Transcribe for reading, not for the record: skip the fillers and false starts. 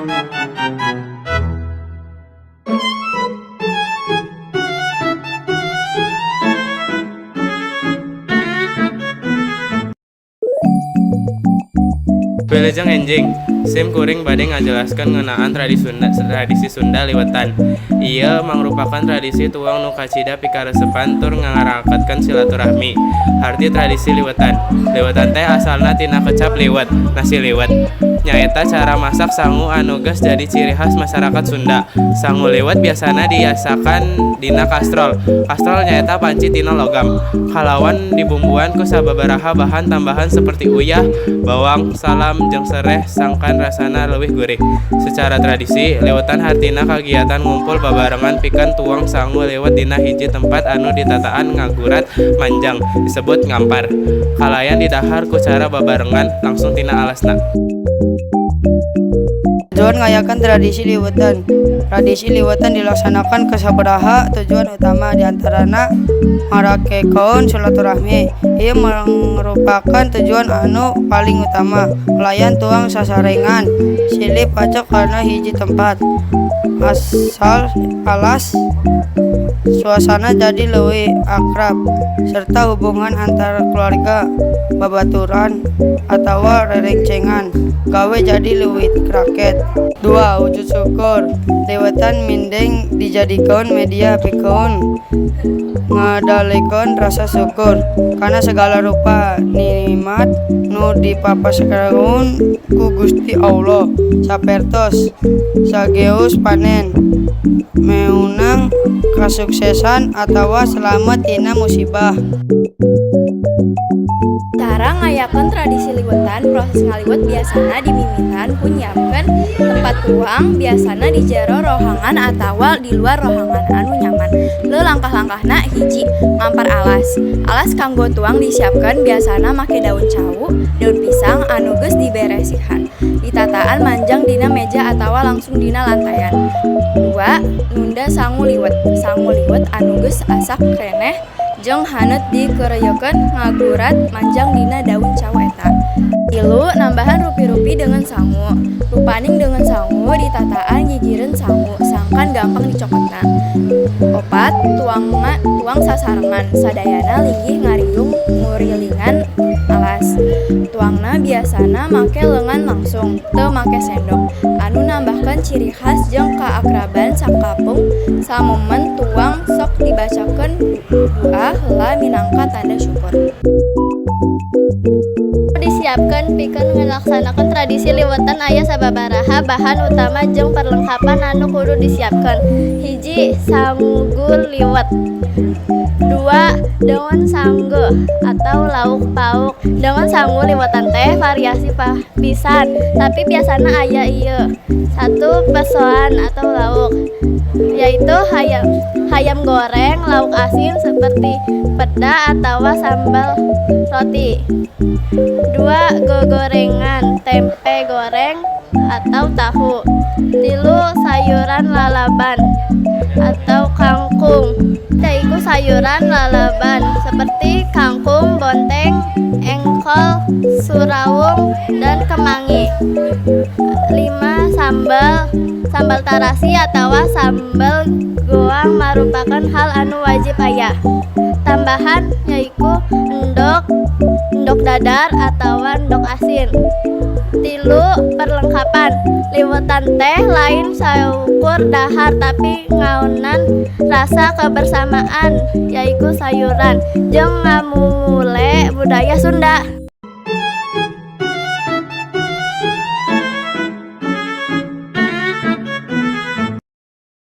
Wilujeng enjing, sim kuring bade ngajelaskeun ngeunaan tradisi Sunda liwetan. Ieu mangrupakeun tradisi tuang nu kacida pikaresepan tur ngaraketkeun silaturahmi. Harti tradisi liwetan. Liwetan teh asalna tina kecap liwet, nasi liwet. Nyaeta cara masak sangu anu geus jadi ciri khas masyarakat Sunda. Sangu liwet biasana diasakan dina kastrol. Kastrol nyaeta panci tina logam. Kalawan dibumbuan ku sababaraha bahan tambahan seperti uyah, bawang, salam, jeung sereh sangkan rasana leuwih gurih. Secara tradisi, liwetan hartina kagiatan ngumpul babarengan pikeun tuang sangu liwet dina hiji tempat anu ditataan ngagurat manjang, disebut ngampar. Kalayan didahar ku cara babarengan langsung tina alasna. Tujuan ngayakeun tradisi liwetan. Tradisi liwetan dilaksanakan ku sababaraha tujuan utama, diantarana ngaraketkeun silaturahmi. Ieu mangrupakeun tujuan anu paling utama. Kalayan tuang sasarengan silih pacek kana hiji tempat. Asal alas suasana jadi leuwih akrab serta hubungan antar keluarga, babaturan atawa rerencangan gawe jadi leuwih raket. 2. Wujud syukur. Liwetan mindeng dijadikeun media pikeun ngadalikeun rasa syukur kana sagala rupa nikmat nu dipapasrakeun ku Gusti Allah, sapertos sageus panen, meunang kasuksesan atawa slamet tina musibah. Cara ngayakeun tradisi liwetan. Proses ngaliwet biasana dimimitan ku nyiapkeun tempat tuang, biasana di jero rohangan atawa di luar rohangan anu nyaman. Leu langkah-langkahna: 1. Ngampar alas. Alas kanggo tuang disiapkeun, biasana make daun cau, daun pisang anu geus diberesihan, ditataan manjang dina meja atawa langsung dina lantaian. 2. Nunda sangu liwet. Sangu liwet anu geus asak keneh jeung haneut dikeureuyekeun ngagurat manjang dina daun cau eta. 3. Nambahan rupi-rupi deungeun sangu. Rupaning deungeun sangu ditataan gigireun sangu sangkan gampang dicokotna. 4. Tuang sasarengan. Sadayana linggih ngariung ngurilingan alas. Tuangna biasana make leungan langsung, teu make sendok, anu nambahkeun ciri khas jeung kaakraban sakampung. Samomen tuang sok dibacakeun du'a heula minangka tanda syukur. Disiapkeun pikeun ngalaksanakeun tradisi liwetan aya sababaraha bahan utama jeung perlengkapan anu kudu disiapkeun. 1. Sanggul liwet. 2. Deungeun sanggeu atau lauk pauk. Deungeun sangu liwetan teh variasi pisan, tapi biasana aya ieu. 1. Pesoan atau lauk, yaitu hayam goreng, lauk asin seperti peda atawa sambal roti. 2. Gogorengan, tempe goreng atau tahu. 3. Sayuran lalaban atau kangkung, yaitu sayuran lalaban seperti kangkung, bonteng, engkol, surawung, dan kemangi. 5. Sambal. Sambal tarasi atau sambal goang merupakan hal anu wajib aya. Tambahan yaitu endog dadar atau endog asin. 3. Perlengkapan. Liwetan teh lain saukur dahar, tapi ngaonan rasa kebersamaan, yaitu sayuran jeung ngamumule budaya Sunda.